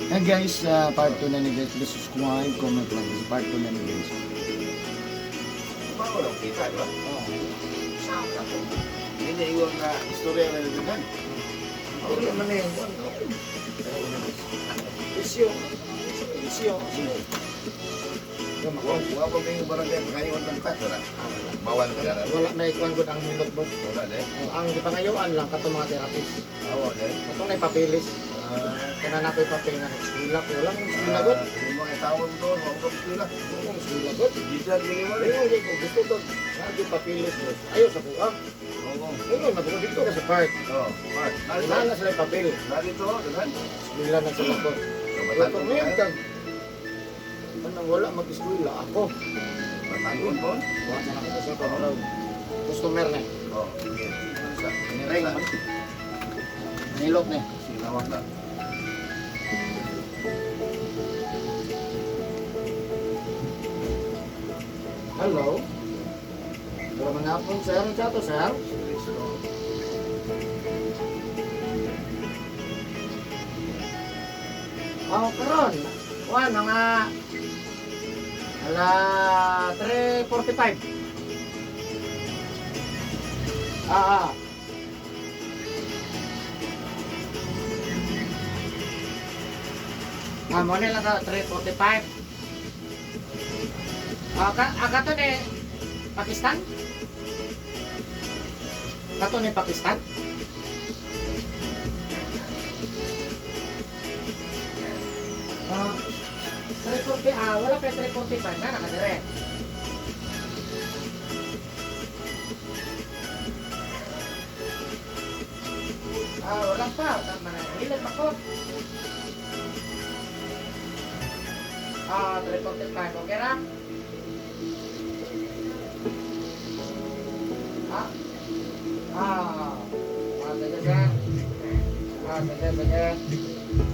And guys, part 2 na ni guys. Please subscribe, comment lang. This is part 2 na ni guys. Bawal ang kita, di ba? Oo. Hindi iwan nga istorya na nagdagan. Dili man na yung Isyo. Isyo. Wa pa may barangay pagayuan ng tax, wala. Bawal ka na. Wala na ikuan gud ang milot, boss. Wala na eh. Ang gipangayuan lang katong mga therapist. Awa na eh. Katong na ipapilis. Ah, Kana na ko ipapil nga nag-eskwela ko lang eskwela gud. Yung mga tao doon, wag ka eskwela. Oo, eskwela gud. Diyan din mo rin. Ingon gyud ko gusto to. Nga papilis, boss. Ayo sa kuha. Oo. Ingon man ko dito ka sa park. Oo, Mark. Wala na sila ipapil. Narito, daghan. Eskwela na sila ko. Pero kung ngayon kag anong wala mag-eskwela ako. Matangon po. Wala na ako sa pamaraw. Customer na. Oo. Sige. Sa Ring man. Nilot na. Sinawag na. Hello. Hello mga hapon, sir. Ang chato, sir. Oh, karon. Kuan mga ala 3:45. Ah, ah. Ah, mo na lang ka 3:45. Ah, ka, ah, kato ni Pakistan? Kato ni Pakistan? Ah, 340, ah, wala pa 345 na nakadire. Ah, wala pa. Tama na. Ilan pa ko? Ah, 345. Okay ra? Ah? Ah. Ah, sige, sir. Ah, sige, sige.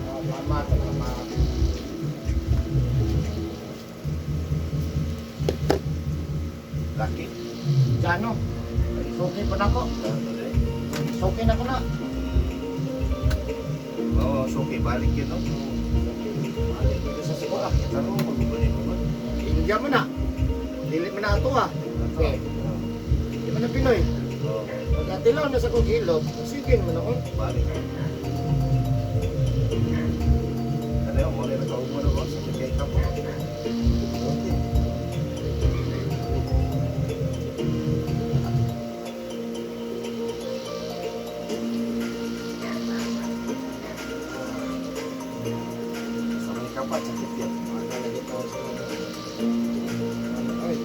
Ah, salamat, salamat. Laki. Jano, suki po na ko. Suki na ko na. Oo, suki balik yun, no? Balik dito sa Cebu ah. Tanong mo, magbalik mo ba? India mo na. Dili mo na ato ah. Okay. Di mo na Pinoy. Oo, Pag atilaw na sa kong hilot, sige mo na ko. balik. Ano yun, wala na kaubo na ko sa kay kapo. Okay. Sa may kapat, sakit yan. Ano lagi pa sa Ay,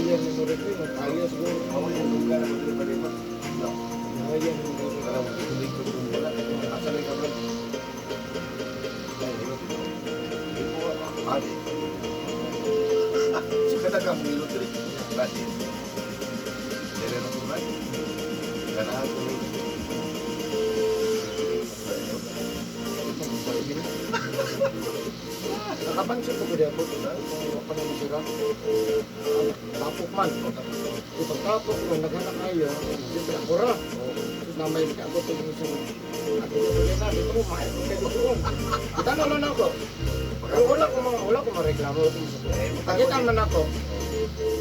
kaya ni mo rin yun. Kaya siguro. Oo, yung lugar na magpalipat. No. Kaya ni mo rin. Wala mo dito wala. Asa na yung kabel? Ay, hilot ito. Hindi po, ade. Sige na ka, hilot rin. Ade. Dere na po ba? Ganahan ko rin. Nakapansin ko ba po? Kung pa naman sila. Tapok man. Di pagtapok mo, naghanap kayo. Siyempre ako ra. Tapos na may ako ito yung isang ako ko na dito mo maayo ko kayo doon. Kita na lang ako. Pero wala ko mareklamo. Tagitan man ako.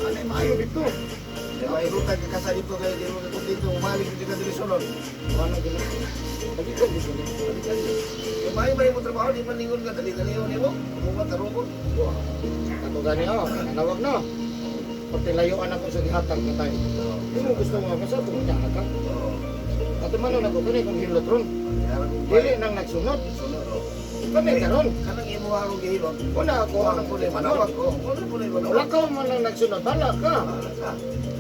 Ano maayo dito? Di ba, irutan ka sa dito kaya di mo ka dito, umalik dito ka dito sulod. Wala gina. Tagitan dito. Kaya maayo ba yung trabaho, di man lingon ka, dali-dali yun, di mo? Kumuha, tarungon. Kato gani oh, nanawag na. Pati layuan ako sa gihatag na tayo. Di mo gusto mo ako sa tungkol ka. Oo. Ato man ako kani kung hilot ron. Dili nang nagsunod. Sulod, oh. Kami karon. Kanang imo harong gihilot. Una ako Wala po na manawag. Oh, wala po na manawag. Lakaw man lang nagsunod, bala ka. Wala ka.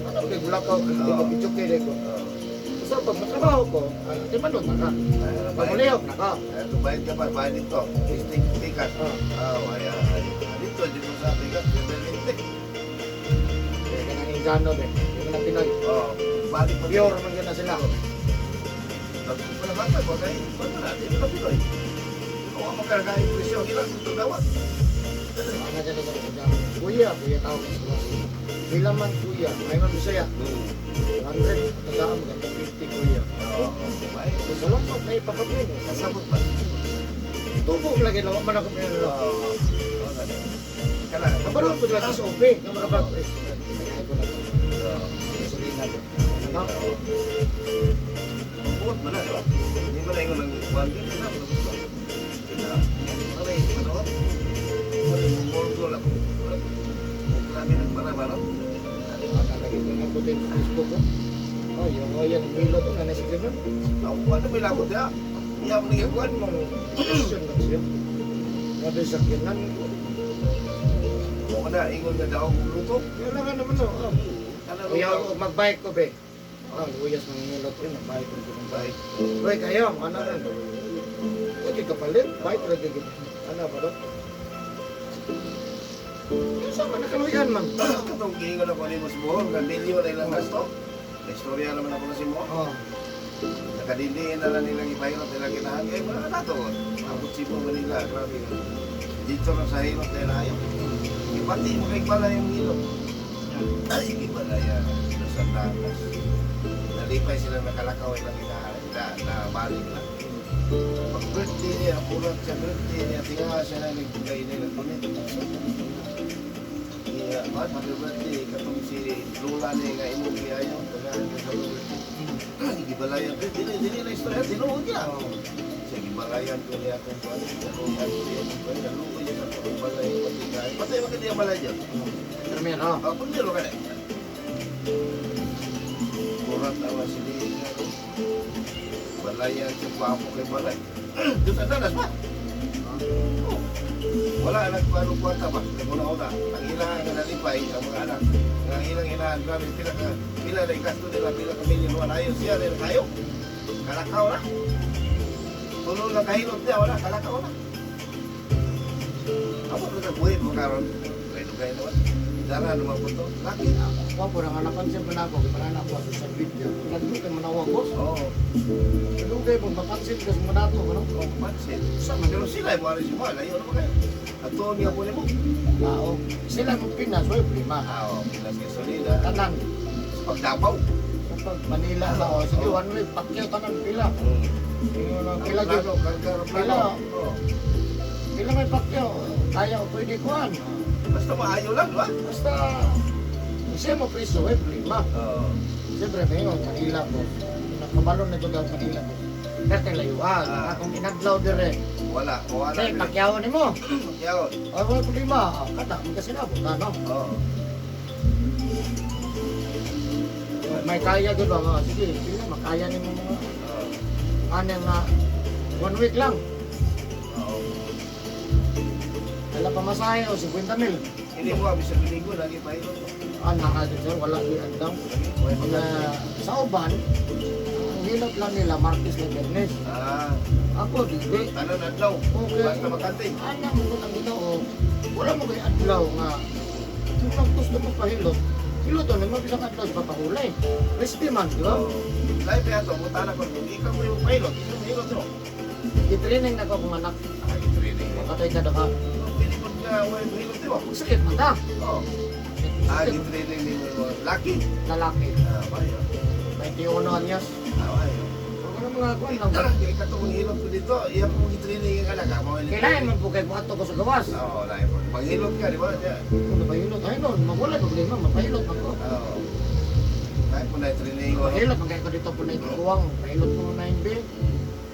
Ano kay lakaw ka, di ba video kay ko. Basta pag matrabaho ko, ay di man na ka. Pamulihok na ka. Bayad ka pa, bayad dito. Listing tikas. Ah, Ah, ay, dito, dito sa tikas, dito. Kaya ka nang Indiano de. Di man na Pinoy. Oh, balik pa. Pure man yun na sila. Wala bata ko kay, wala na, dito na Pinoy. Kung ako magkakain presyo, ilang ito dawat. Ano ganun sa Indiano. Kuya, kuya tawag ko sila. Pila man kuya, may man Bisaya. 100, tagaan mo, 50 kuya. Oo, may So, salamat, may pakapin. kasabot ba? Tubo lagi na man ako pinano. Oo. Oo, gani. Kana, Kabalo ko lang sa OP, nga mga bag. Eh, ay ko na to. Oo. Gasolina ko. Ano? Oo. Buot man na, di ba? Hindi ba na ingon ang kuwan din? Wala, wala, wala. Wala. Wala, wala. Wala, wala, wala. Wala. Grabe ng bara-bara. Lagi ko na putin sa Facebook ko. Oh, yung oh, yan ang hilo to na nasa ganun. Ako, ano may lakot ya? Iya mo nang kuwan. Mong question lang siya. Grabe sa kinan. Mo ka na ingon nga daw kung luto. Kailangan naman no. Oh. Kana Kuya, og magbike ko be. Oh, luyas mang hilo to, magbike ko ng bike. Uy, kayo, ano na? Pwede ka palit, bike lagi gid. Ano ba do? Yung sa man nakaluyan man. Katong giingon ako nimo sa buhol, nga milyon na ilang gasto. May istorya naman ako na si mo. Oh, Nakadindihin na lang nilang ipahilot nilang kinahan. Eh, wala na to. Abot Cebu, Manila. Grabe ka. Dito lang sa hilot nila ayaw. Ipati mo kay bala yung hilot. Ay, ibala yan. Sa takas. Nalipay sila nakalakaw ilang kinahan. Na, na balik na. Pag birthday niya, purat sa birthday niya, tinga siya na nagbigay niya nagpunit. Iya, ba, happy birthday, katong si Lola niya nga imong giayo, tagaan ka sa birthday. Gibalayan ko, dili, dili na istorya, tinuod niya. Siya gibalayan ko niya akong kuwan, naluhan siya, kuwan, naluhan niya sa akong balay, pati kain. Patay ba kanya balay niya? Pero meron. Oh. Ah, pagdilo ka na. Kurat awa sila nga. Balayan sa papo kay balay. Doon sa danas ba? Oh. Wala na kung anong kwarta ba? Una-una, ang ilang nga nalipay, ang mga anak, ang ilang inahan, grabe, pila ka, pila na ikasto nila, pila ka milyon, wala ayos siya, rin kayo. Kalakaw na. Tulo lang kahilot niya, wala, kalakaw na. Ako na buhay mo karon. Kaya naman. Dara naman po to. Laki. Wa po nang napansin pa na ako, kay para na ako sa social media. Nagdugay man ako boss. Oo. Nagdugay mo mapansin ka sa mga dato, ano? Oh, pansin. Sa man Pero sila ay buwan si Juan, ayaw naman kayo. At tuon niya po nimo. tao. Sila mo Pinas, way problema. Ah, oo, Pinas gasolina. Tanan. Sa pagdabaw. Sa pag Manila ba o sige one way Pacquiao tanan pila. Ingon na pila gyud. Plano, karga Pila. plano. Oo. Pila may Pacquiao. Kaya o pwede kuan. Basta maayo lang, di ba? Basta siya mo priso, way problema. Oo. Siyempre, ngayon, Manila ko. Nakabalon na ito Manila ko. Pero layuan, Ah. akong inadlaw dire. Wala, wala. Kaya Pacquiao ni mo. Yaw. Ay, wala problema. Ah, kada, magkasinabot na, no? Oo. May kaya doon ba? Ah, sige, sige, makaya ni mo mga Oo. ano nga, one week lang. Oo. Wala pa masahe o 50 mil. Hindi mo kami sa Binigo, lagi pa yun. Ah, nakagod sir, wala di andam. Na, sa uban, ang hilot lang nila, Martes na Bernes. Ah, Ako, di. tanan adlaw. Okay. Basta makati. Anak mo ang ito, oh. Wala mo kay adlaw nga. Kung ang gusto mo pahilot, hilot na mo bisang adlaw sa papahulay. Recipe man, di ba? Oo. Live yato, mutana ko. Kung ikaw mo yung pilot, ikaw mo hilot mo. I-training na ko kung anak, Ay, training. makatay ka na ka. Pinipot ka, wala yung hilot, di ba? Sakit man ta. Oo. Ah, Sakit. gitraining ni mo. Lucky. Lalaki. Ah, bayo. 21 anyos. Ah, bayo. Ako na mga kuwan lang. Kaya katong hilot ko dito, iya po gitraining ang anak. Mo Kailangan man po kayo buhato ko sa gawas. Oo, lain po. Maghilot ka, di ba? Diya. Kung napahilot, ay nun, mawala problema, mapahilot man ko. Oo. Kahit po na training ko. Mapahilot, man kayo ko dito po na ikuwang. Pahilot ko na 9B.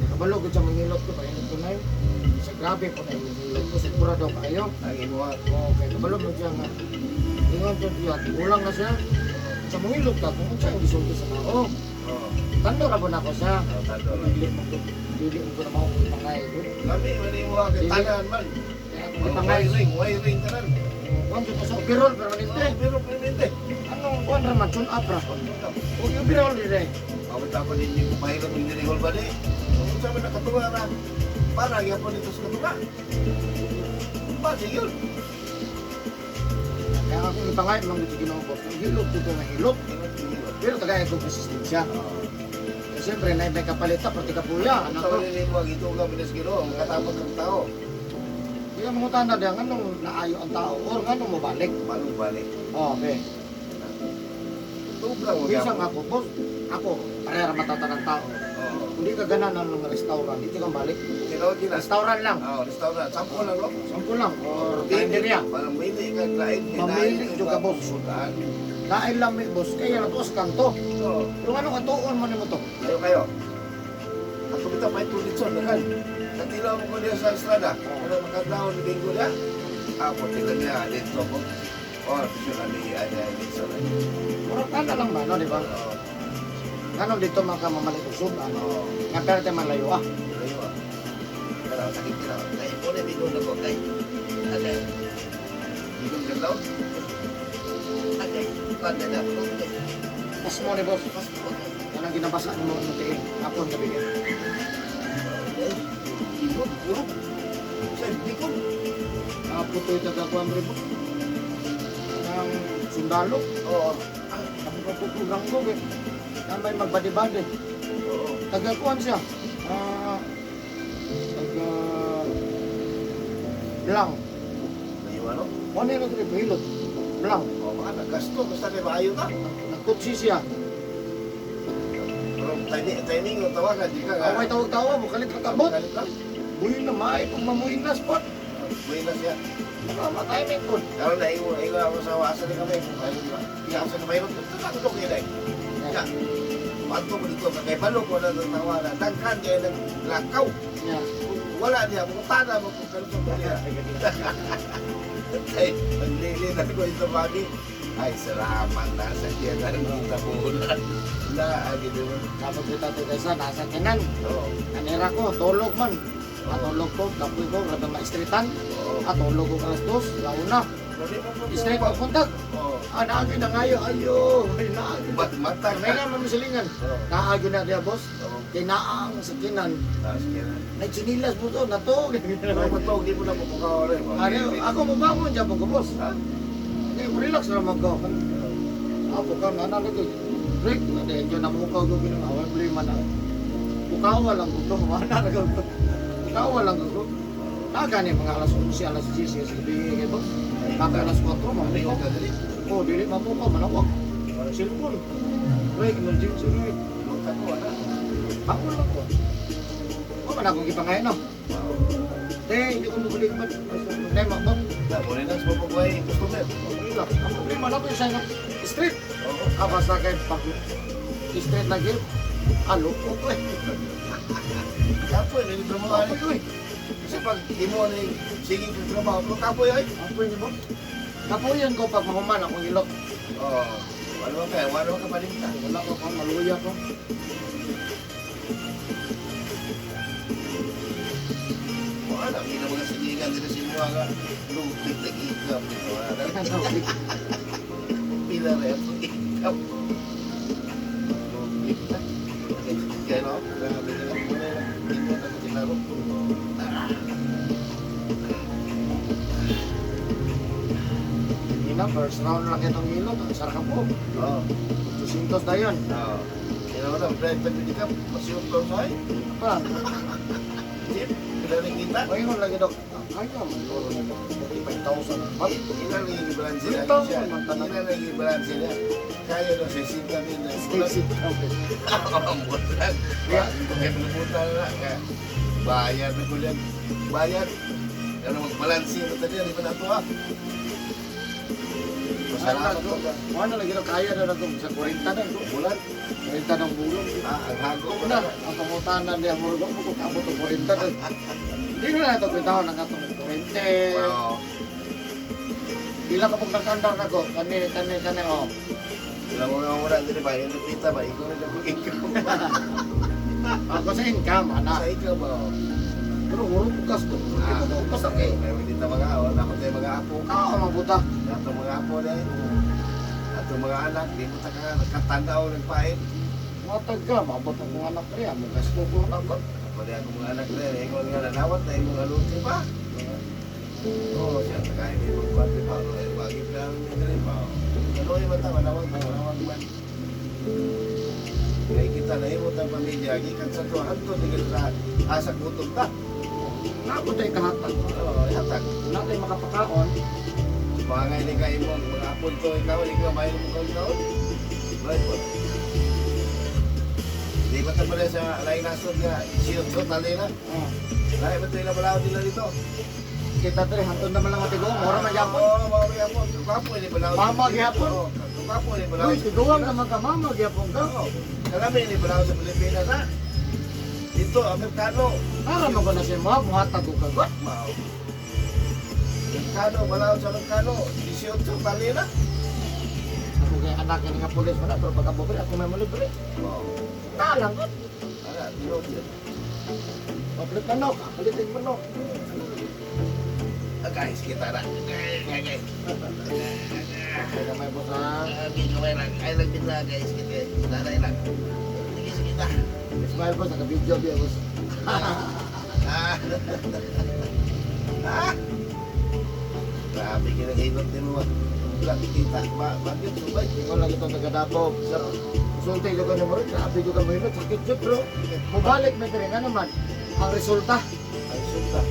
Kabalo ko siya manghilot ko, pahilot ko na 9. Sa grabe po na hilot ko, siguro daw kayo. Ang imuha. Okay, kabalo mo siya nga. Ingon ko siya, kulang na siya. Sa manghilot ka, kung siya ang gisulti sa tao. Oo. Tando ra po na ako siya. Oo, tando lang. Dili mo ko na maupangay. Lami, man imuha kay tanan man. Kaya akong Oh, ipangay. Wiring, wiring tanan. Kuwan ko sa overall permanente. Oo, pero permanente. Anong kuwan ra man tune up ra. O overall dire. Pabot ako din yung pahilot ng dirihol ba di? Kung sa man nakatunga na, para gyapon dito sa katunga. Ba, sige yun. Kaya akong ipangay man gud sa Ginoo ko. Hilot dito nga hilot. Hilot, hilot. Pero tagay ko resistensya. Oo. Eh, siyempre, na may kapalit ta, pati kapuya. Ano Sa to? wala mo ang ituga mo sa Ginoo, makatapos ang tao. Di ka mangutana diyan, anong naayo ang tao or nganong mobalik? Manong balik. Oh, okay. Tuga mo Bisan gyapon. ako, boss, ako, pareha ra matata ng tao. Oo. Hindi ka ganahan ng restaurant, dito ka balik. Tinawag nila. Restaurant lang. Oh, restaurant. Sampo lang, no? Sampo lang or karinderya. Parang mili ka, lain. Mamili jud ka, boss. Sudan. Lain lang may boss, kaya na to sa kanto. So, Pero ano katuon mo nimo to? kayo kayo. Ako bitaw may tulitson, nakan. Katilaw mo ko niya sa estrada. Wala makadlaw ni Bingo niya. Ako tingnan niya, dito ko. Oh, siya na ni ay litson. Murag ana lang ba, no, di ba? Oo. Ngano dito man ka mamalit og suba? Oo. Nga perte man layo ah. Layo ah. Pero sakit nila. Kay mo na Bingo na ko kay. Agay, Bingo galaw. Agay, kada na po. Mas mo ni boss. Mas po. Kanang ginabasa nimo ang tiil. Apon gabi. Bingo, guro. Sa Bingo. Apo to'y tagakuan rin po. Ng sundalo. Oo. Ako pa po ganggo eh. Na may magbadi-badi. Oo. Tagakuan siya. Ah, taga Blang. Layo ano? Ano yung nagre hilot? Blang. Oh, mga nagasto basta kay maayo ka. Nagkutsi siya. Pero timing timing yung tawagan di ka. Away tawag-tawa mo kalit katabot. Kalit lang. Buhay na maay pag mamuhin na spot. Buhay na siya. Maka timing po. Karon na ingon ingon ako sa asa ni kami kung kayo di ba. Di ako sa kamay ito lang ito kay dai. Ya. Pato mo dito kay balo ko na tawa na daghan kay nag lakaw. Yeah. Wala niya mo tada mo kung karon ko niya. Ay, paglili na ko ito mami. Ay, salamat na sa kaya na kita po na. Na, agi di ba? Dapat kita tayo sa nasa kinan. Oo. Anira ko, tulog man. Atulog ko, kapoy ko, grabe ma-streetan. Oo. Atulog ko alas 2, launa. Straight ako kontak. Oo. Ah, naagi na ngayo, ayo. Ay, naagi. Mat mata May nga mamisilingan. Oo. Naagi na diya, boss. Oo. Kay naang sa kinan. Ah, sige na. Nagchinilas mo to, nato. Pero matog, di mo na mapukaw rin. Ano, ako mabangon dyan po ko, boss. Ha? Hindi, relax na naman ko. Ako ka, na lagi. Break, na dyan na mukaw ko ginang awal problema na. Pukawa lang ko, wala na ko. Pukawa lang ko. Nagani mga alas 11, alas 10, sa gabi kay boss. Baka alas 4, Ano mamukaw. Oh, dili mamukaw, manawag. Cellphone. Break, emergency break. Luta ko, ano? Ako lang ko. Wa man akong gipangayon, no? Te, hindi ko mabalik man. Problema ko. Na, muna na sa mapagway, customer. Problema. Ang problema na ko yung sa street. Oo. Ah, basta kay pag street lagi, alok ko eh. Kapoy, hindi mo Kapoy ko eh. Kasi pag di mo na yung sige kong trabaho, pero kapoy ay. Kapoy ni mo. Kapoyan ko pag mahuman akong ilok. Oo. Wala ka, wala ka palimta. Wala ko kung maluya ko. Wala, hindi na mga sigingan nila si mga nga. Lupit, nag-ikap. Wala. Pila na ito, ikap. Lupit na. Kaya no, grabe na lang. Muna lang, hindi mo na tinaro. Hindi na, first round lang itong ilot. Ang sarap po. Oo. 200 na yun. Oo. Kaya wala, drive pa din ka, masiyot ko sa ay. Pa, Jeep, pila rin kita. ay ko lagi dok. Kaya man loro na ito. 45,000 ang bat. Ilan lang yung balance niya? 3,000 man tanan. Ilan lang yung balance niya? Kaya no, sa 60,000 na. 60,000. Ang bulan. Kaya, kaya pinupunta na. Kaya, bayad na ko yan. Bayad. Ano magbalansi mo tayo, di ba na ito ah? Masalamat ko. Ano lagi dok, kaya na lang sa 40 na. Bulan. 40 ng bulong. Ah, ang hago mo na, na. ang pangutanan niya, murgo mo kung abot og 40 na. Hindi na ito kwentahan ang atong 20. Wow. Pila ka pong nakandar na ko, kani, kani, kani, oh. Wala mo nga wala, di ba? Yung lupita ba? Ikaw na ako ikaw. Ako sa income, ana. Sa ikaw ba? Oh. Pero hurot ko gasto. Hindi ko ko pasaki. Kaya hindi ta mga awan, ako tayo mga apo. Kao, mabuta. Ato mga apo na eh. Ato mga anak, di mo ta ka nagkatanaw, nagpait. Matag ka, mabot ang mga anak niya, mo gasto ko anak ko. Ako na akong mga anak na eh. Ikaw nga nanawat na imong aluti pa. Oo, siya, nakain ni magkwate pa. Eh, bagay pa ang nidre pa. Ano yung mata, manawag, manawag man. Kaya kita na imo tang pamilya, gikan sa tuwa, anto, di ka sa asa gutom ta. Nako tayo kahatag. Oo, hatag. Wala tayo makapakaon. Mga nga ini kayo mo, mga apon to, ikaw, ikaw, mayo mo ikaw, ikaw. Right po. Di Libat na pala sa laing nasod nga 18 tali na. Oh. Lahi ba ito balaod nila dito? Kita tre hantod naman lang ang tigong, mura man gyapon. Oo, mura gyapon. Kapo ini balaod. Mama gyapon. Oo, kapo ini balaod. Uy, tiguang naman ka, mama gyapon ka. Oo. Kalami ini balaod sa Pilipinas ha. Dito, Amerikano. Para mo ko na siya mo, muhatag ko kagwa. Mao. Amerikano, balaod sa Amerikano. 18 tali na. Ako kay anak ni nga pulis wala pero pagka bukod ako may mulibre. Oo. Talang ko. Ala, tinuod yun. Papalit manok, palit ang manok. Ah, guys, kita na. Guys, guys. Kaya may boss ha. Ah, gamay lang. Ay lang bigla, guys. Kita, nanay lang. Sige, sige na. Smile boss, naka-video biya boss. Ah. Ah. Grabe kinahilot din mo. Wala kita. Bakit subay? Ikaw lang itong taga Davao. Sa sulti ko ka mo rin, grabe ko ka mo hilot, sakit jud bro. Mubalik may diri nga naman ang resulta. Ang sulta.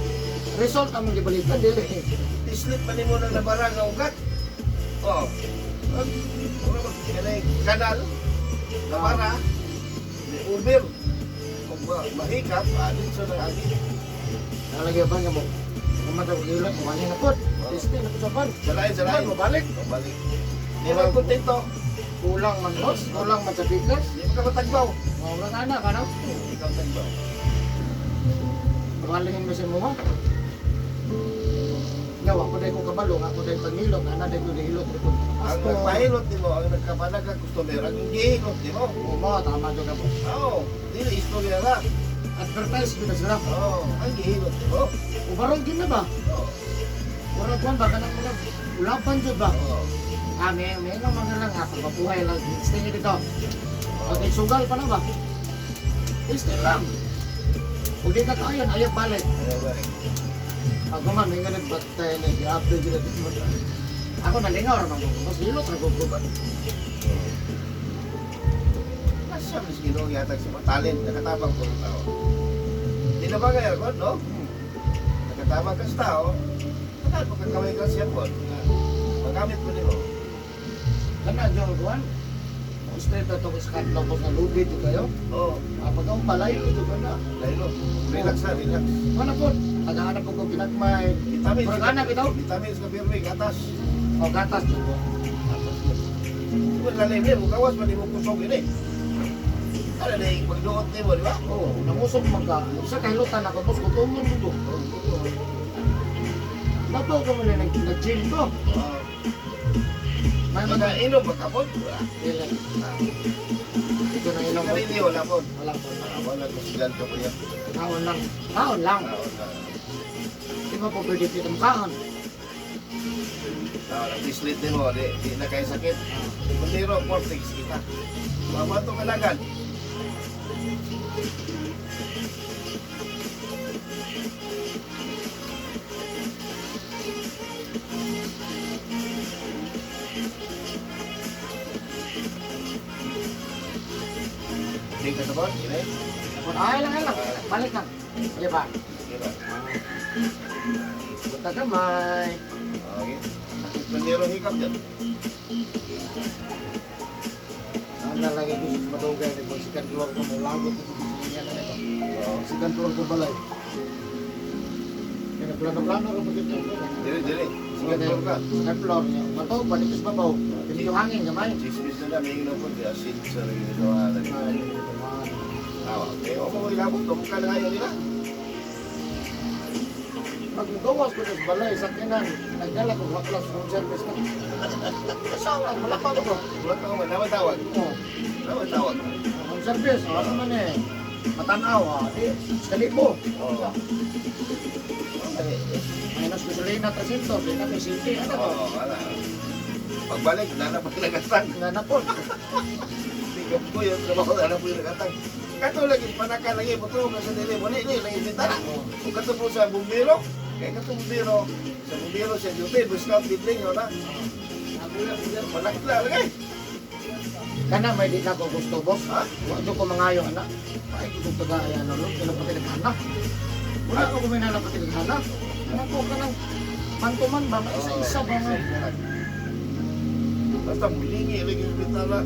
Result among gibalikan dili. Islit pa nimo ng nabarang nga ugat. Oh. Mura mag kanay kanal. Nabara. Ni Uber. Kung mahikap, adin sa nang agi. Nalagay ba nga mo? Naman ako hilot, kumani na pod. Testing na po sa pan. Salain, salain. Mubalik. Balik. Di man kontento. Kulang man boss, kulang man sa bigas. Di man ka matagbaw. Wala anak ano? Ikaw tagbaw. Pabalingin mo sa mo. Nga, wa ko dahil ko kabalo, nga ko dahil pangilot, ana dahil ko dahilot, dahil ko. Ang nagpahilot nimo, ang nagkapanag ka customer, ang gihilot nimo. Oo, tama jud ka boss. Oo, dili istorya na. Advertise gyud na sila. Oo, ang gihilot nimo. Ubarong gyud na ba? Oo. Murag kuan ba kanang murag ulapan jud ba? Oo. Ah, may nga mga lang ha, pagpapuhay lang, stay nyo dito. Pag sugal pa na ba? Stay lang. Kung di ka kayon, ayaw balik. Ayaw balik. Ako man, may nga nagbatay na, grabe jud na mo. Ako nalingaw ra man ko, mas hilot ra ko ba? Nasa mas Ginoo yatag sa mga talent, nakatabang ko ng tao. Di na ba kaya ko, no? Nakatabang ka sa tao, nakatabang ka kamay ka siya po. Magamit mo nimo. Kana jud kuan. Straight na itong iskandalo boss nga lubid jud kayo. Oo, Ah, pag ang palay, ito ka na. dahil relax na, relax. Ano po? Tagahanap ko ginagmay. Vitamins, Murag anak ito? Vitamins ka pirmi, gatas. O gatas jud ko. Gatas yun. Di ba lalim mo, gawas man mo kusog ini. Ano na yung magduot nimo, di ba? Oo, nangusok man ka. Sa kahilutan ako, boss, gutomon mo to. Nabaw ka mo na nag-gym ko. Oo. May mga... Mga inom ba kapon? Wala. Dili. Ito na inom. Sarili, wala po. Wala po. Ah, wala ko silang ko kuya. Kaon lang. Kaon lang. Ah, wala. Di ba po pwede pitong kaon? Ah, nag-slit din mo, di na kayo sakit. Kundiro, cortex kita. Mamato kalagan. Hindi ka sabon, hindi? Ay lang, ay lang. Balik lang. Sige ba? Sige ba? Punta kamay. Okay. Kundiro hikap dyan. Ano lagi ko sa madugay ni kung sikan floor ko mo lagot ko sa niya na ito. Oo. Sikan floor ko balay. Kaya plano-plano ko pag ito. Dili, dili. Sige, floor ka. Second floor niya. Mato, balik sa babaw. Hindi yung hangin gamay. Chismis na lang, may inom ko. Di asin sa rin ito. Ah, okay. O, mo ilabot. Tungkol ka na ngayon nila. Pag gawas ko sa balay sa kinan, nagdala ko waklas room service na. Sa wala pa ko. Wala ka man. Naman tawag. Oh, Naman tawag. room service, oh, ano man eh. Matanaw, ah, di, sa libo. Oo. Okay. Minus gasolina 300, di na may city, ano to? Oo, wala. Pagbalik, wala na pa nagatang. Nga na po. Tingnan ko yung trabaho, wala po yung nagatang. Kato lagi, panaka lagi, buto ka sa dili. Muli, ini, lagi bintana. Kung kato po sa bumbiro, kaya kato bumbiro, sa bumbiro siya duty, Boy Scout building, wala. Panakla lagi. Kana may di na ko gusto, boss. Ha? Wa jud ko mangayo ana. Ay ko taga ay ano lo, kaya pati naghana. Wala ko kuminala pati naghana. Ano ko kanang mantuman ba, isa-isa ba nga. Basta mulingi lagi yung bintana.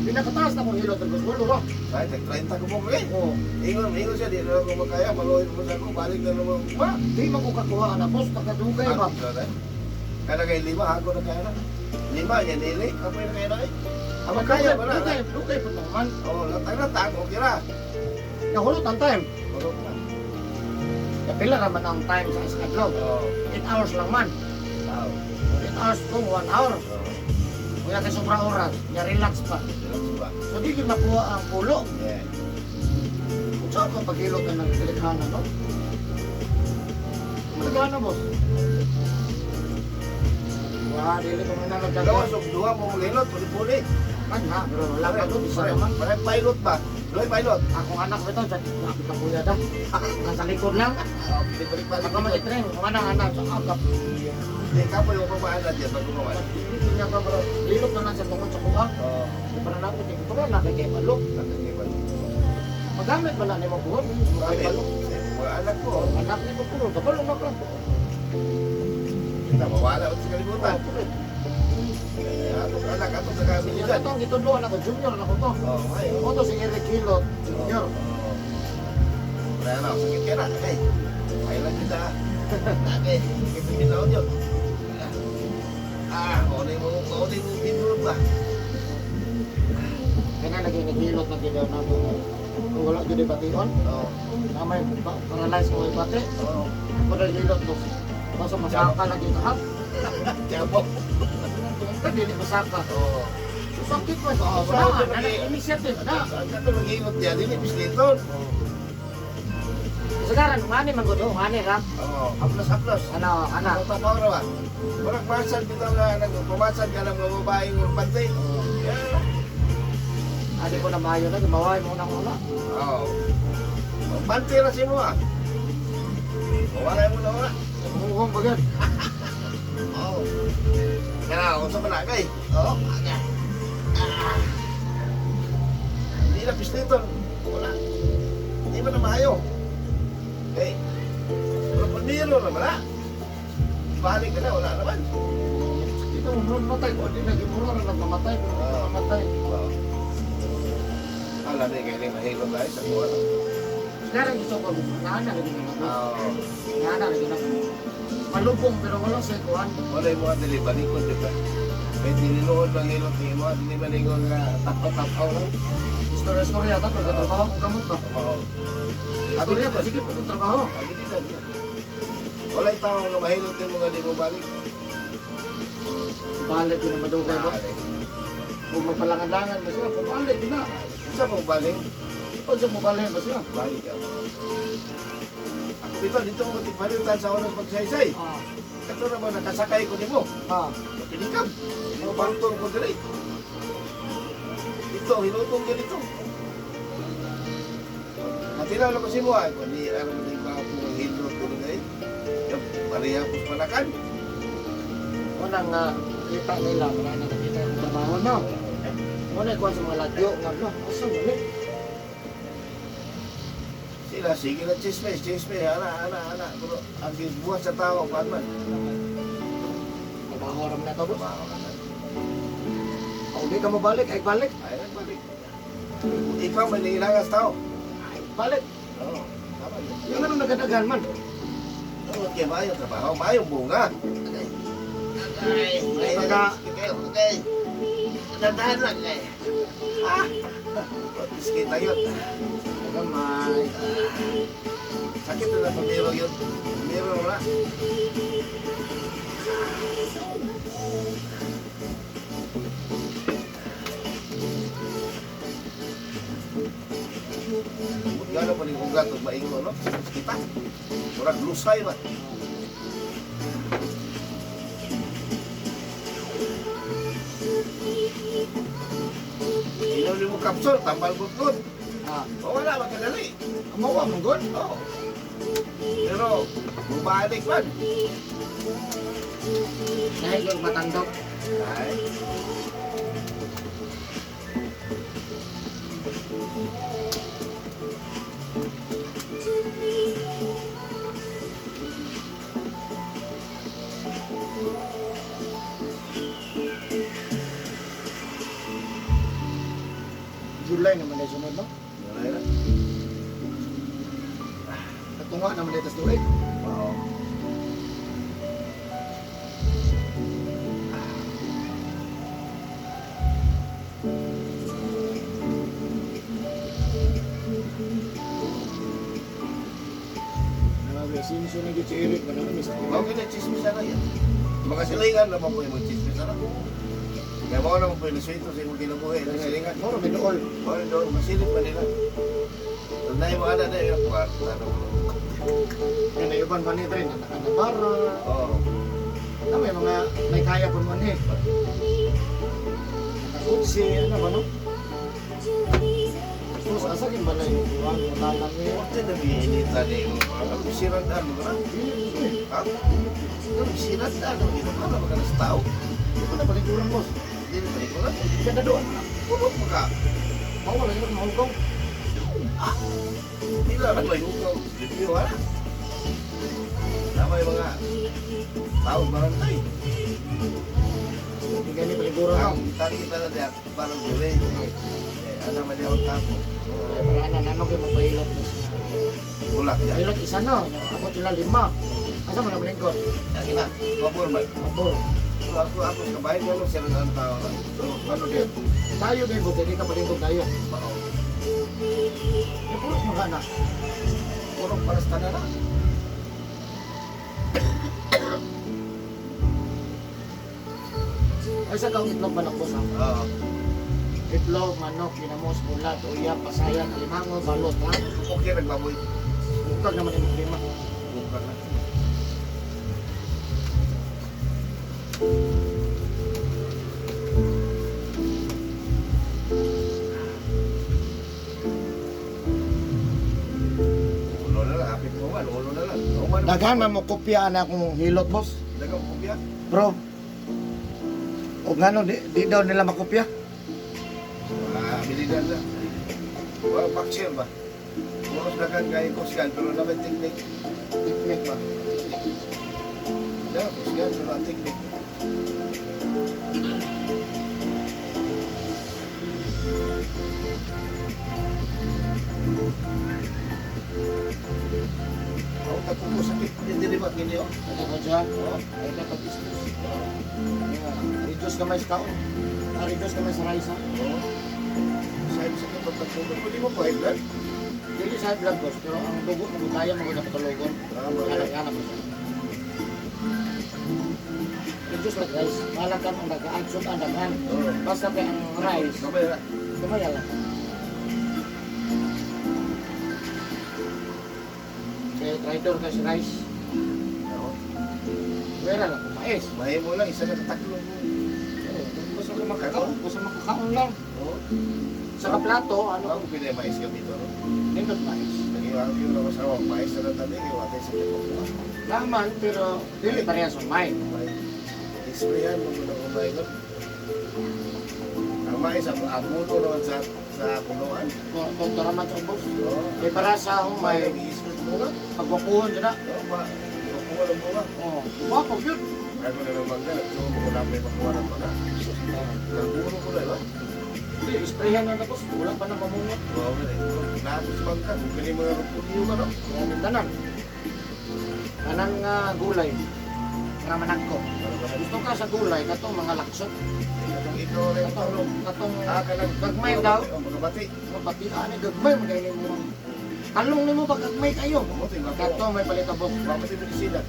Di Pinakataas na akong hilot, boss. Walo ra. Ay, tag 30 ko po eh. Oo. Ingon, ingon siya, di na ako makaya, maluhin mo sa ako, balik na naman ba? Di man ko kakuha na, boss. Nagkadugay ba? Kada kay lima, ako na kaya na. Lima, yan dili, kapoy na kaya na eh. Ama kaya ba na? Dugay, dugay po naman. Oo, latang-latang, okay ra. Nahulot ang time. Kulot na. Kapila raman ang time sa isang adlaw. Oo. 8 hours lang man. Tao. 8 hours kung 1 hour. Oo. Kuya kay sobra oras, ya relax pa. Relax ba? So di gyud makuha ang pulo. Yeah. Kung saan ka paghilot na ng tilikhanan, no? Malagana, boss. Wah, dili ko muna Gawas nagdagawa. og duha mo mulilot, puli-puli. Kan ha, pero wala ka doon, isa naman. Pare pilot ba? Duhay pilot. Akong anak ko ito, sa grabe ka kuya da. Nasa likod lang. Oh, balik-balik. Ako mag-train, mga anak, anak, sa agap. Di ka po yung pamahalan dyan pag gumawa. Dili niya ka, bro. Lilot na lang sa tungod sa kuha. Oo. Di pa na natin, di ko na kay balok. Nakakibal. Magamit ba na ni mo buhon? Kay balok. Mga anak ko, Anak ni mo puro, kabalo na ka. kita mawala sa kalibutan. Atong anak, atong Yan nakabiligan. ito ang gitudloan ako, junior na ko to. Oo, ay. Ako to si Eric Hilot, junior. Wala na, sakit ka na. Okay. Ay lang kita. Okay. Kita kita yun. Ah, mauna mo pinulog ba? Kaya lagi naghilot na ginawa na ito. Kung wala gini bation, Oo. namay paralyze ko yung bate. Oo. Kung naghilot to, basta masaka lagi ka. Jabok. Kung dili masaka. Oo. So, sakit mo. Oh, Sa- wala, na initiative na. Ang kato maghilot niya, dili bisliton. Sekarang, ngani man gud, ngani ra. Oo. Haplos, haplos. Ano, ana. Ang tapaw na ba? Murag masad bitaw na nagpumasad ka ng mga babaeng pantay. Yeah. Adi ko na maayo na, gumaway mo na una. Oo. Pantay ra si mo ah. Wala mo na wala. Muhong bagad. Oo. Kaya ako sa managay. Oo. Aga. Ah. Hindi na pisliton. Wala. Hindi ba na maayo? Eh. Pero pamiro naman ah. Balik ka na, wala naman. Dito mo matay ko, di lagi mura ra nagmamatay, pero di ka mamatay. Oo. Alam niya, kaya mahilot tayo sa buwan. Sekarang gusto ko, naana lagi na ako. Oo. Naana lagi na ako. Malubong pero wala sa kuan. Wala yung mga dili, balikod, di ba? May diniluod lang hilot ni mo, dili balikod nga tapaw-tapaw lang. Istorya-istorya ta pero trabaho kong gamot ba. Oo. Istorya ba sige po kong trabaho. Abilidad niya. Wala yung tao nga mahilot yung mga di mo balik. Balik din na madugay ba. Balik. Kung magpalangan-langan ba siya, pabalik din na. Sa mong balik, Pag sa mobile ba siya? balik ka. Ako dito, dito mo tigpalitan sa oras magsaysay. Ah, Kato na ba nakasakay ko nimo? ah. Pinikab. Mo bangtong ko diri. Ito, hilutong ganito. Natilaw na ko si Buhay. Kundi, alam mo ba ako ng hilot ko nila eh. Yung pareha po panakan. Unang nga kita nila, wala na nakita yung trabaho no. Muna ikuha sa mga ladyo, nga no, asa mo ni? Sila, sige na chismes, chismes, ana, ana, ana. Pero ang buhat sa tao, paano man? Trabaho raman na to, boss. Trabaho ka na. Kung di ka mabalik, ay balik. Ay, nagbalik. Ikaw may nangilangas tao. Ay balik. Oo, tama yun. Yung anong nagadaghan man. Oo, kaya maayong trabaho, maayong bunga. Okay. Okay, okay, okay. Dandahan lang, eh. Ah! Iski tayo. Gamay. Sakit na lang pamiro yun. Pamiro na. Gano'n pa rin ugat o maingo, no? Kita. Murag lusay ba? Inom ni mo kapsul, tambal butlod. Ah, O wala, makadali. amawa mong god. Oo. Pero, bumalik man. Dahil yung matandok. Ay. July naman dahil sunod, no? Wala na. Katunga naman dahil tas tuig. Wow. Grabe, sinso na gyud si Eric ba naman is. Mao gyud na chismis na yan. Mga silingan naman po yung chismis na. Kaya mao naman po yung nasuito sa imong kinabuhi, yung silingan. Moro binuol. Mao rin doon, masilip pa nila. Tunay mo ana na yung kwarta. Kaya na uban man ito, nakanabara. Oo. Na may mga may kaya po man eh. Nakakutsi, ano ba no? So, sa asakin ba na yung buwan, matalang eh. Kunti na bihinita ni mo. Ang sirandaan mo na. Ha? Ang sirandaan mo. Ito ka na makalas tao. Hindi ko na paliguran, boss. Hindi na palikuran. Hindi ka doon. Pulot mo ka. Bawal lang yun, mahugaw. Hindi lang may hugaw. Review ha? Tama yung mga tao barangay. Hindi gani paliguran ako. Ang tangi pala niya, parang gawin. Eh, ano man yung tapo. Kaya para ano, ano kayo magpahilot, boss. Bulak yan. Pahilot isa na, ako sila lima. Asa mo na malingkod? Ang ina, pabor man. Mabor. So, ako sa kabahay ko lang sila ng tao. So, ano din? Tayo din, buti di ka palingkod tayo. Bao. Eh, puro mga anak. Purong paras tanan na. Ay, sa kaong itlog manok, boss, ha? Oo. Itlog, manok, ginamos, bulat, uya, pasaya, kalimango, balot, ha? Okay, nagbaboy. Bukag naman yung problema. Bukag na. Ulo na lang, hapit mo man, ulo na lang. Uman, Daghan man mo kopya na akong hilot, boss. Dagang kopya. Bro, o ngano, di daw nila makopya? Ah, abilidad na. Wala back ba? Puros dagan kay kusgan, pero naman teknik. Teknik ba? Da, kusgan, pero ang teknik. Ako tapuko sakit. Hindi rin ba kini oh? Ano ko dyan? Ay, dapat istos. Reduce kamay sa kaon. Ah, reduce kamay sa rice, ha? Oo. Sabi sa kapag pagtulog, pwede mo pa high blood? Dili sa high blood, boss, pero ang dugo mo kaya mo na patulugon. Tama. Hanap, hanap mo. Reduce like rice. Malakan ang dagaan, sud ang dagaan. Oo. Basta kay ang rice, Kamay na. kamay lang. Kaya traitor ka sa rice. Oo. Wera lang kung mais. Mahimo lang, isa na kataklo mo. Oo, basta ka makakaon, basta makakaon lang. Oo. Sa kaplato, ano, Ako pinay mais kami ito, no? nindot mais. Nag-iwag yun ako sa awang mais na lang tabi, kaya watay sa tipo ko. Laman, pero dili parehas ang may. May isprayan mo kung ang may no? Ang mais, ang puno naman sa punuan. Kung taraman sa ubos. Oo. Kay para sa akong May may nag-i-spray bunga. pagwapuhon dyan na. Oo, ba? Makuha ng bunga. Oo, wapo yun. Ako na lang magdala, so mo na may makuha ng bunga. Nagbuno ko na, ba? Hindi, isprayan na tapos. Wala pa na mamungot. Oo, eh. Lahat sa bangka, kung kini mga rupugyo ka, no? Kaya tanan. Tanan nga gulay. Nga managko. Gusto ka sa gulay, katong mga laksot. Katong ito, rin Katong, katong Ah, kanang gagmay daw. Oh, Magabati. Mabati, ano, gagmay, magaling mo. Talong nimo pag gagmay kayo. Mabuti, mabuti. Kato may palitabok. Mabuti medisina.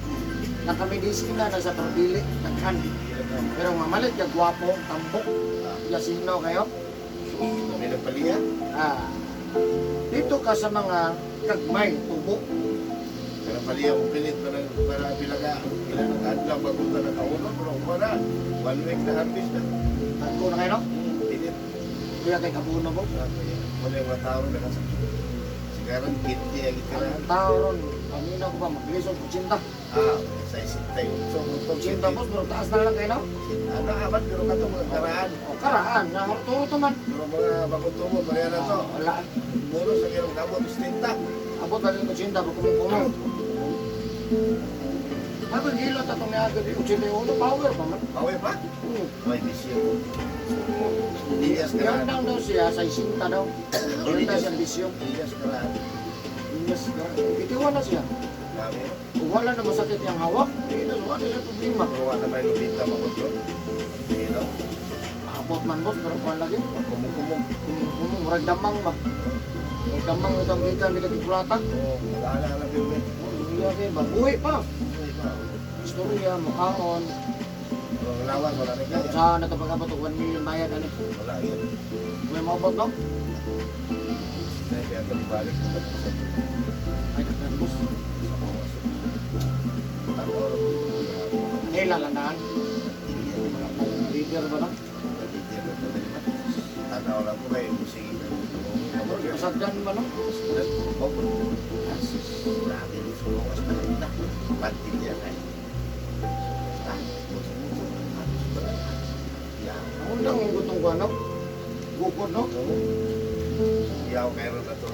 Nakamedisina na sa parbili, daghan. Pero mamalit ka gwapo, tambok, lasino kayo. May nagpaliya. Ah, dito ka sa mga gagmay, tubo. Pero paliya mo pilit para para pila ka pila ka adlaw bago ka nakaulo pero wala. One week na harvest na. Tagko na kayo, no? Pilit. Kuya kay kabuno mo. Wala yung mga tao na kasakit. Sigaran kiti ang itira. Ang tao ron, paminaw ko ba, maglisod, kutsinta. Ah, sa isip tayo. So, Kutsinta boss, pero taas na lang kayo, no? Ano abat pero kato mga karaan. O karaan, nahurturo man. Pero mga bagong tubo, pareha na to. Ah, wala. Muro sa kirong kamot, istinta. Abot na rin kutsinta, kumong-kumong. Ako hilot atong niagi di 81 power pa man. Power pa? Oo. May bisyo. Linyas ka Yan na. lang daw siya, sa isinta daw. Yun daw siyang bisyo. Linyas ka na. Yes, bitiwan na siya. Grabe. Kung wala na masakit yung hawak, hindi na wala siya problema. Kuha na may lupita makontrol. Hindi no? Abot man boss, pero kuhan lagi. Kumukumog. Kung murag damang ba? Murag damang itong gikan nila kikulata. Oo, nag-aala lang pero eh. Iya kay ba? Buhi pa. Ay, pa. Istorya, mukhaon. Ang lawas, wala na kaya. Sa natapag-abot og 1 million bayad ani. Wala yun. May maabot no? Dahil kaya ito ibalik ko ba sa Ay, daghan boss. sa mga Tanaw, Nila landaan. Wala pa yung leader ba no? Tanaw lang ko kayo, sige. Pasagdan ba no? Grabe, sumukas pa rin na. Pantin yan ay. Ah, buto-buto. Yeah. Ang undang yung gutong ko ano? Bukod no? Iyaw kayo rin na to.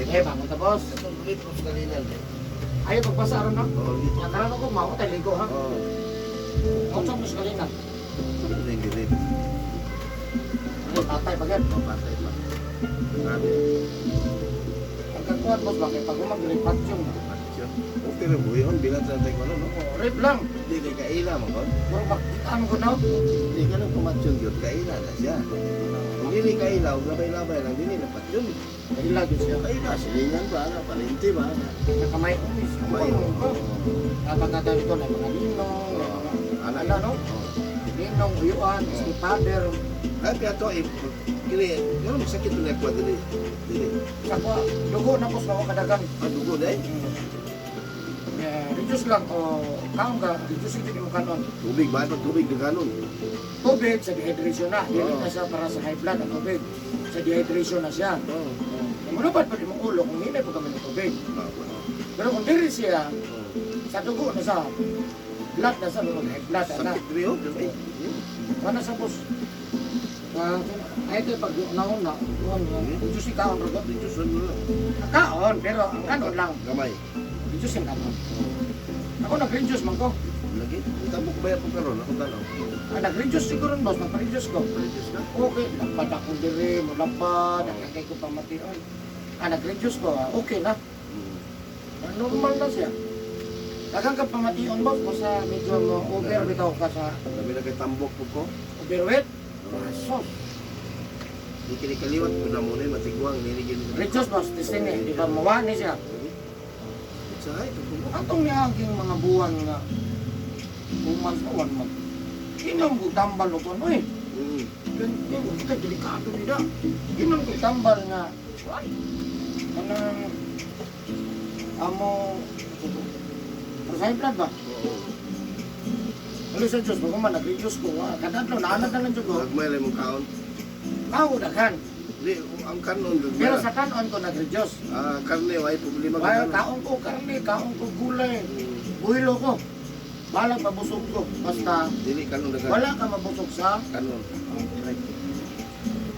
Eh, bangon ta boss. Litros kalinan eh. Ayaw pagpasa aron no? Oo, litros. Yang karon ko mao tay ligo ha. Oo. Ako sa mas kalina. Hindi, hindi. Ano tatay pagad. Mapatay pa. Grabe. Ang kakuan boss bakit pag umag yung Action. Okay rin buhay. Bilat sa tayo ko no? Rip lang. Hindi kay kaila mo kon. Murag makitaan ko na. Hindi ka nang kumatsyon yun. Kaila na siya. Kung dili kaila, huwag labay-labay lang. Dili na patyon. Kaila gyud siya. Kaila, silingan ba? Ano, palinti ba? Nakamay umis. Kamay. Kapag nga dito na mga ninong, Anak. Ala, no? Ninong, uyuan, si father. Ay, piyato, eh, kini, gano'n sakit na ako, dili. Dili. Sa kuha, dugo na boss na kadagan. Ang dugo, dahil. Eh, reduce lang o kaon ka, reduce yung mo kanon. Tubig ba? Ito, tubig, gano'n. Tubig sa dehydration na, dili Oo. na siya para sa high blood ang tubig. Sa dehydration na siya. Oo. Muna pa imong ulo kung hinay pa kami ng tubig. Pero kung dili siya, sa dugo na sa blood na sa mga high blood na. Sakit rin, oh. Dili. Wala sa boss. Ah, ay ito pag naon na, reduce yung kaon ro. Reduce mo lang. Kaon, pero ang kanon lang, Gamay. reduce yung kanon. Ako nag-reduce man ko. Lagi. Tamo ko ba yan kung karon? Ako tanaw. Ah, nag-reduce siguro boss, nag-reduce ko. Reduce na. Okay, lapad akong dire, mulapad, ang ko pamation. Ah, nag-reduce ko, ah, okay na. Ah, normal na siya. Daghang ka pamation boss, basta medyo mo over bitaw ka sa Sabi na kay tambok po ko. overweight. Sos. Di kini kaliwat ko na muna yung matigwang nirigin. Reduce boss, testing eh, di ba mawa ni siya. Sa ito po. Atong niaging mga buwan nga 2 months o 1 month. Inom ko tambal o kuno eh. Ganyan, ka delikado nila. Inom ko tambal nga, ay, kanang amo, sa blood ba? Oo. Ano sa Diyos, bago man, nag-reduce ko, ah, kada adlaw, naanad na lang Diyos ko. Gagmay lang mong kaon. Ako, daghan. Di, ang kanon gagmay. Pero sa kanon ko, nag-reduce. Ah, karne way problema ka Ay, kanon. kaon ko karne, kaon ko gulay, buhilo ko. Balag mabusog ko. Basta, Dili kanon daghan. wala ka mabusog sa Kanon.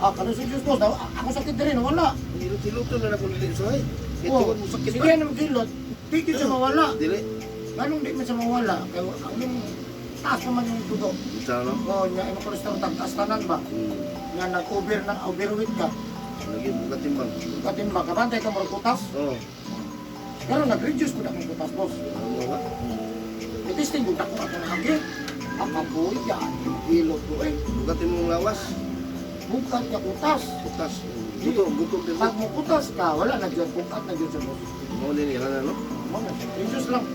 Ah, kano sa Diyos ko, daw, ako sakit din, wala. Hilot-hiloto na lang kung dili sa ay. Oh, Ito mo sakit sige na maghilot, di gyud siya mawala. Dili. Ganong di man siya mawala, kaya ang yung taas naman yung dugo. Isa no. O, niya, yung cholesterol, tagtaas tanan ba? Nga nag-over na, overweight ka. Lagi buka timbang. Katin ba, kabantay ka murag kutas. Oh. Pero nag-reduce ko na akong kutas, boss. Ano ba? I-testing ko na ako akong hagi. Akabuya, hilot ko eh. Buka timong lawas. Bukat ka kutas. Butas. Gutom, gutom din. Pag mo kutas ka, wala na dyan, bukat na dyan sa boss. Mo din nila na no. Mo na, reduce lang.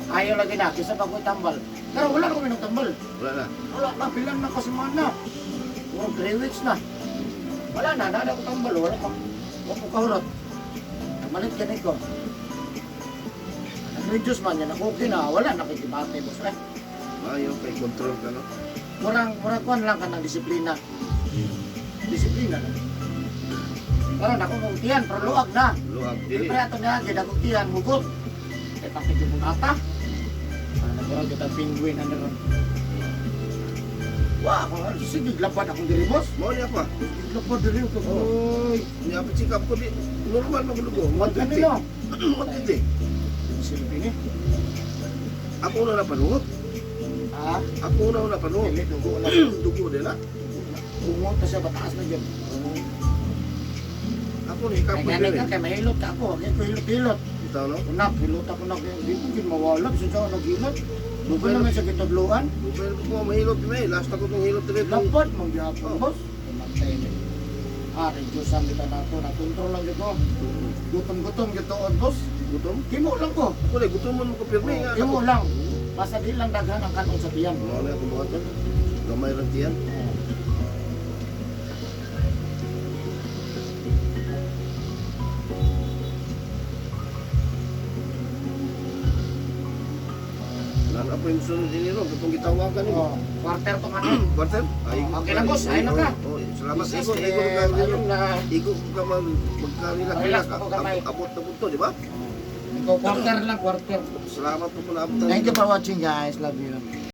Ayaw lagi na, kaysa pag ko'y tambal. Pero wala na kami ng tambal. Wala na. Wala na, bilang na kasi na. Puro 3 weeks na. Wala na, nada ko tambal, wala pa. Wala ko kahurot. Namalit ka ko. Nag-reduce man yan, okay na, wala na kikibate, boss. Eh, Ayo kay control ka no. murang kuan lang ka ng disiplina. Disiplina lang. Pero naku kong tiyan, pero luag na. Luag dili. Siyempre ato niya, gid akong tiyan, hugot. Eh, bakit yung ata? Ah, nagkurang kita penguin, ano ron. Wah, ako, sige, lapad akong diri, boss. Mo ni ako. Ah. Lapad diri ko. Oy, Niya pa check up ko di normal man dugo. ano 120. no? 120. silbi ni. Ako na napanuot. Ah, Ako na napanuot. dili dugo na. Dugo din na. Bungot na siya bataas na yun. Ako ni Kaya kapoy gani din. ka kay mahilot ka ako, kay ko hilot-hilot. Ito no? Unap, hilot ako na di ko gid mawala bisan sa naghilot. Dugo naman sa kitadloan. Pero ko mahilot ni last ako tong hilot diri. Lapad mong gihapon, Oh. boss. Tumantay ni. Ah, reduce ang kita nato, na-control lang gito. Gutom-gutom gito, boss. Gutom. Kimo lang ko. Ako na gutom man ko pirmi nga. Kimo lang. Basta di lang daghan ang kanon sa tiyan. Mo na akong buhaton. Gamay ra tiyan. Lan ako yung sunod din ro katong gitawagan nimo. Oh, quarter to man. Quarter? Ay, Okay lang, boss. Ayun na ka. Oh, salamat Jesus, Igo. Igo eh, ka ayun na. Igo ka man magkarila Relax ako gamay. Abot na punto, di ba? Ikaw, quarter lang, quarter. Salamat po po na Thank you for watching, guys. Love you.